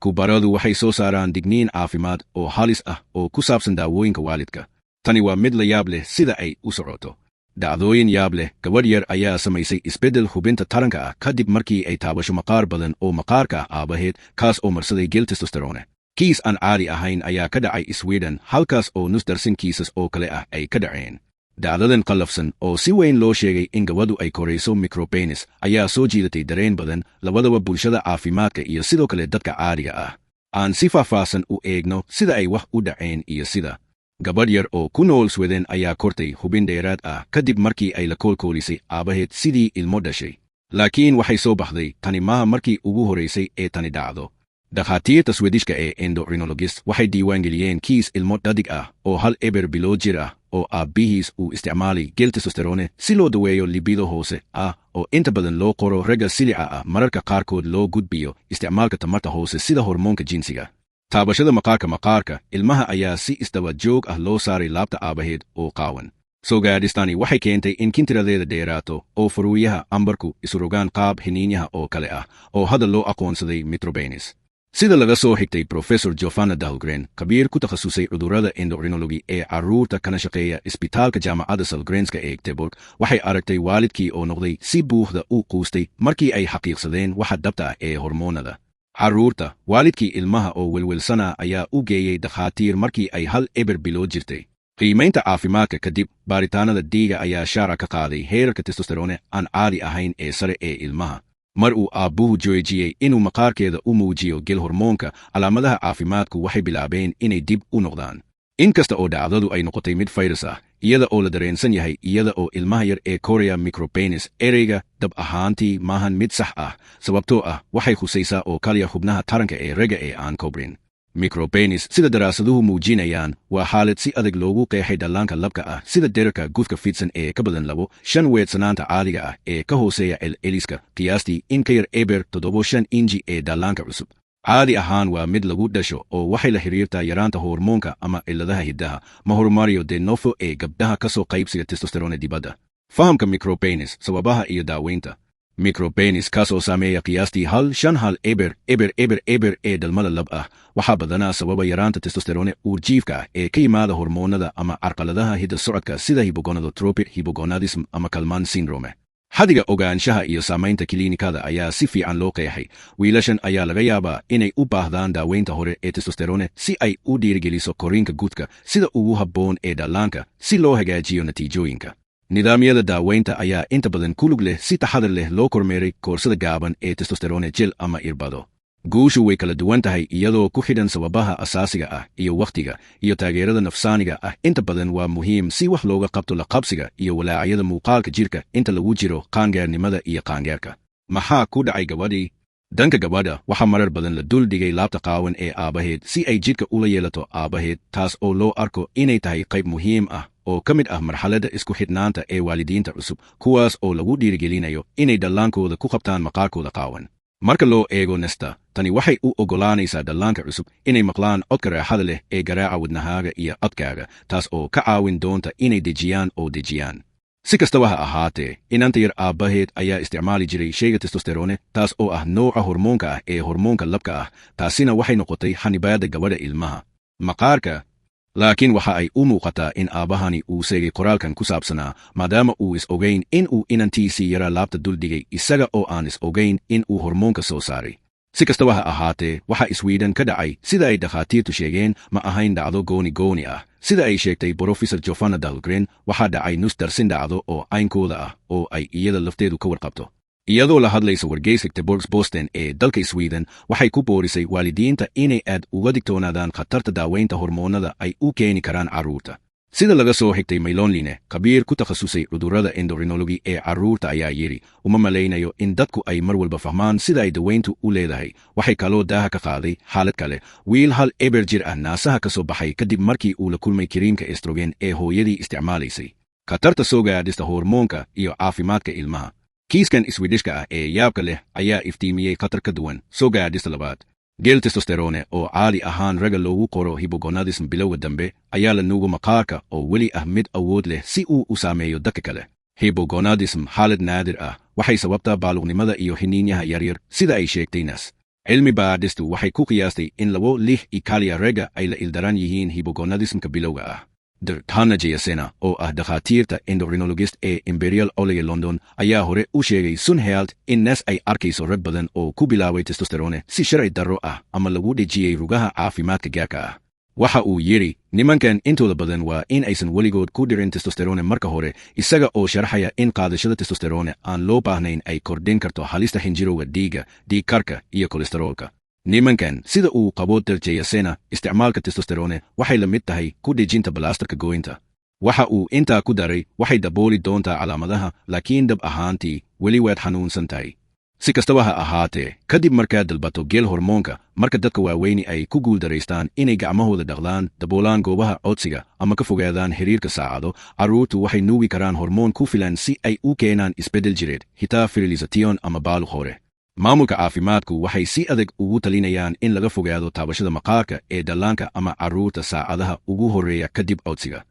Khubaradu waxay soo saaraan digniin caafimaad oo halis ah oo ku saabsan daawooyinka waalidka. Tani waa mid la yaab leh sida ay u socoto. Dhacdooyin yaab leh: gabadh yar ayaa samaysay isbeddel xubinta taranka ah kadib markii ay taabasho maqaar badan oo maqaarka ah aabaheed, kaas oo marsaday gel testosterone. Kiis aan caadi ahayn ayaa ka dhacay Sweden, halkaas oo nus darsin kiisas oo kale ah ay ka dhaceen. Dhacdadan qallafsan, oo si weyn loo sheegay in gabadhu ay korayso micropenis, ayaa soo jiidatay dareen badan, labadaba bulshada caafimaadka iyo sidoo kale dadka caadiga ah. Aan si faahfaahsan u eegno sida ay wax u dhaceen iyo sida. Gabadh yar oo ku nool Sweden ayaa kortay xubin dheeraad ah kadib markii ay la koolkoolisay aabaheed sidii ilmo dhashay. Laakiin waxay soo baxday, tani maaha markii ugu horaysay ee tani dhacdo. Dhakhaatiirta Swedishka ee endocrinologist waxay diiwaangeliyeen kiis ilmo dhadig ah oo 10 bilood jir ah oo aabbihiis uu isticmaalay gel testosterone si loo daweeyo libido hoose ah, oo inta badan loo qoro ragga silica ah, mararka qaarkood loo gudbiyo isticmaalka tamarta hoose sida hormoonka jinsiga. Taabashada maqaarka maqaarka ilmaha ayaa si isdaba joog ah loo saaray laabta aabaheed oo qaawan. Soo gaadhistani waxay keentay in kintiradeeda dheeraato oo faruuyaha ambarku isu rogaan qaab xiniinyaha oo kale ah, oo hadda loo aqoonsaday micropenis. Sida laga soo xigtay Professor Jovana Dahlgren, khabiir ku takhasusay cudurrada endocrinology ee carruurta kana shaqeeya isbitaalka Jaamacadda Sahlgrenska ee Göteborg, waxay aragtay waalidkii oo noqday si buuxda u quustay markii ay xaqiiqsadeen waxa dhabta ah ee hormoonada carruurta. Waalidkii ilmaha oo welwelsanaa ayaa u geeyey dhakhaatiir markii ay 10 bilood jirtay. Qiimaynta caafimaadka kadib, baaritaanada dhiiga ayaa shaaca ka qaaday heerarka testosterone aan caadi ahayn ee sare ee ilmaha. Mar uu aabbuhu joojiyey inuu maqaarkeeda u muujiyo gel hormoonka, calaamadaha caafimaadku waxay bilaabeen inay dib u noqdaan. Inkasta oo dhacdadu ay noqotay mid fayrus ah, iyada oo la dareensan yahay iyada oo ilmaha yar ee koraya micropenis, ereyga dab ahaantii maahan mid sax ah, sababtoo ah waxay khusaysaa oo kaliya xubnaha taranka ee ragga ee aan kobrin. Micropenis, sida daraasaduhu muujinayaan, waa xaalad si adag loogu qeexay dhallaanka labka ah, sida dhererka gudka fidsan ee ka badan 2.5 weedsanaanta caadiga ah ee ka hooseeya celceliska, qiyaastii in ka yar 0.75 inji ee dhallaanka cusub. Caadi ahaan waa mid lagu dhasho oo waxay la xiriirtaa yaraanta hormoonka ama cilladaha hiddaha. Ma horumaryo de novo ee gabdhaha ka soo qaybsiga testosterone dibadda. Fahamka micropenis, sababaha iyo daaweynta. Micropenis, kaasoo saameeya qiyaastii 1.5 10 0 0 0 ee dhalmada lab ah, waxaa badanaa sababa yaraanta testosterone uurjiifka ah ee ka yimaada hormoonada ama carqaladaha hidda socodka sida hypogonadotropic hypogonadism ama Kallmann syndrome. Xadiga ogaanshaha iyo saamaynta kiliinikada ayaa si fiican loo qeexay. Wiilashan ayaa laga yaabaa inay u baahdaan daaweynta hore ee testosterone si ay u dhiirigeliso koriinka gudka sida ugu habboon ee dhallaanka, si loo hagaajiyo natiijooyinka. Nidaamyada daaweynta ayaa inta badan ku lug leh si taxadar leh loo kormeeray koorsada gaaban ee testosterone gel ama irbado. Guushu way kala duwan tahay iyadoo ku xidhan sababaha asaasiga ah iyo wakhtiga iyo taageerada nafsaaniga ah. Inta badan waa muhiim si wax looga qabto la qabsiga iyo walaacyada muuqaalka jirka inta lagu jiro qaangaarnimada iyo qaangaarka. Maxaa ku dhacay gabadhii? Danka gabadha, waxaa marar badan la dul dhigay laabta qaawan ee aabbaheed si ay jidhka ula yeelato aabbaheed, taas oo loo arko inay tahay qayb muhiim ah oo ka mid ah marxaladda isku xidhnaanta ee waalidiinta cusub, kuwaas oo lagu dhiirigelinayo inay dhallaankooda ku qabtaan maqaarkooda qaawan. Marka loo eego nesta, tani waxay u oggolaanaysaa dhallaanka cusub inay maqlaan codka raaxada leh ee garaaca wadnahaaga iyo codkaaga, taas oo ka caawin doonta inay dejiyaan oo dejiyaan. Si kastaba ha ahaatee, inanta yar aabbaheed ayaa isticmaali jiray shayga testosterone, taas oo ah nooca hormoonka ah ee hormoonka labka ah. Taasina waxay noqotay xanibaadda gabadha ilmaha maqaarka. Laakiin waxa ay u muuqataa in aabbahani uu seegay qoraalkan ku saabsanaa, maadaama uu is ogayn in uu inantiisii yaraa laabta duldhigay isaga oo aan is ogayn in uu hormoonka soo saaray. Si kastaba ha ahaatee, waxa Sweden ka dhacay, sida ay dhakhaatiirtu sheegeen, ma ahayn dhacdo gooni gooni ah. Sida ay sheegtay Professor Jovana Dahlgren, waxaa dhacay nus darsin dhacdo oo caynkooda ah oo ay iyada lafteedu ka warqabto. Iyadoo la hadlaysa wargeyska Göteborgs-Posten ee dalka Sweden, waxay ku boorisay waalidiinta inay aad uga digtoonaadaan khatarta daaweynta hormoonada ay u keeni karaan carruurta. Sida laga soo xigtay Maylonline, khabiir ku takhasusay cudurrada endocrinology ee carruurta, ayaa yidhi: "Uma malaynayo in dadku ay mar walba fahmaan sida ay daweyntu u leedahay." Waxay kaloo daaha ka qaaday xaalad kale: wiil 10 jir ah naasaha ka soo baxay kadib markii uu la kulmay kiriimka estrogen ee hooyadii isticmaalaysay. Khatarta soo gaadhista hormoonka iyo caafimaadka ilmaha. Kiiskan Iswidhishka ah ee yaabka leh ayaa iftiimiyey khatar ka duwan soo gaadhista labaad. Gel testosterone, oo caadi ahaan ragga loogu qoro hypogonadism bilowga dambe, ayaa la nuugo maqaarka oo weli ah mid awood leh si uu u saameeyo dadka kale. Hypogonadism, xaalad naadir ah, waxay sababtaa baaluqnimada iyo xiniinyaha yaryar, sida ay sheegtay nas. Cilmi baadhistu waxay ku qiyaastay in labo lix i kaliya ragga ay la ildaran yihiin hypogonadismka bilowga ah. Dr. Tanna Jayasena, oo ah dhakhaatiirta endocrinologist ee Imperial College London, ayaa hore u sheegay Sun Health in NHS ay arkayso rag badan oo ku bilaabay testosterone si sharci darro ah ama lagu dhejiyey rugaha caafimaadka gaarka ah. Waxa uu yidhi, "Nimankan intooda badan waa in aysan weligood ku dhirin testosterone marka hore," isaga oo sharxaya in qaadashada testosterone aan loo baahnayn ay kordhin karto halista xinjirowga dhiigga, dhiigkarka iyo kolestaroolka. Nimankan, sida uu qabo Dr. Jayasena, isticmaalka testosterone waxay la mid tahay ku dhejinta balaastarka gooynta. Waxa uu intaa ku daray, "Waxay dabooli doontaa calaamadaha, laakiin dhab ahaantii weli waad xanuunsan tahay." Si kastaba ha ahaatee, kadib markaad dalbato gel hormoonka, marka dadka waaweyni ay ku guuldaraystaan inay gacmahooda dhaqdaan, daboolaan goobaha codsiga ama ka fogaadaan xiriirka saacado, carruurtu waxay nuugi karaan hormoon ku filan si ay u keenaan isbeddel jireed, xitaa virilization ama baaluq hore. Maamulka caafimaadku waxay si adag ugu talinayaan in laga fogaado taabashada maqaarka ee dhallaanka ama carruurta saacadaha ugu horreeya kadib codsiga.